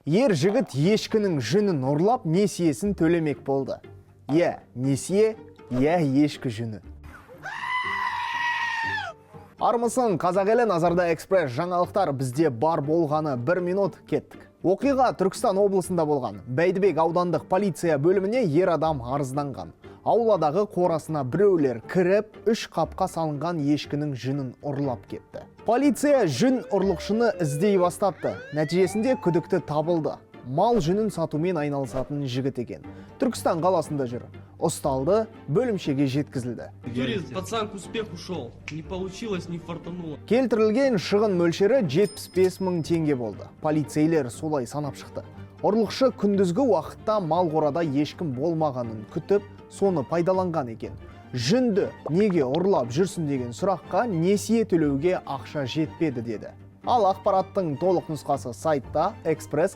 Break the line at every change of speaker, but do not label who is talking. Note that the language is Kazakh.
Ер жігіт ешкінің жүнін ұрлап, несиесін төлемек болды. Иә, несие, иә, ешкі жүні. Армысың, қазақ елі! Назарда экспресс жаңалықтар, бізде бар болғаны бір минут, кеттік. Оқиға Түркістан облысында болған. Бәйдібек аудандық полиция бөліміне ер адам арызданған. Ауладағы қорасына біреулер кіріп, үш қапқа салынған ешкінің жүнін ұрлап кетті. Полиция жүн ұрлықшыны іздей бастапты. Нәтижесінде күдікті табылды. Мал жүнін сатумен айналысатын жігіт екен. Түркістан қаласында жүр. Ұсталды, бөлімшеге жеткізілді.
Юрий, пацан к успеху шел. Не получилось, не фартануло.
Келтірілген шығын мөлшері 75 мың теңге болды. Полицейлер солай санап шықты. Ұрлықшы күндізгі уақытта мал қорада ешкім болмағанын күтіп, соны пайдаланған екен. Жүнді неге ұрлап жүрсің деген сұраққа, несие төлеуге ақша жетпеді деді. Ал ақпараттың толық нұсқасы сайтта, экспресс.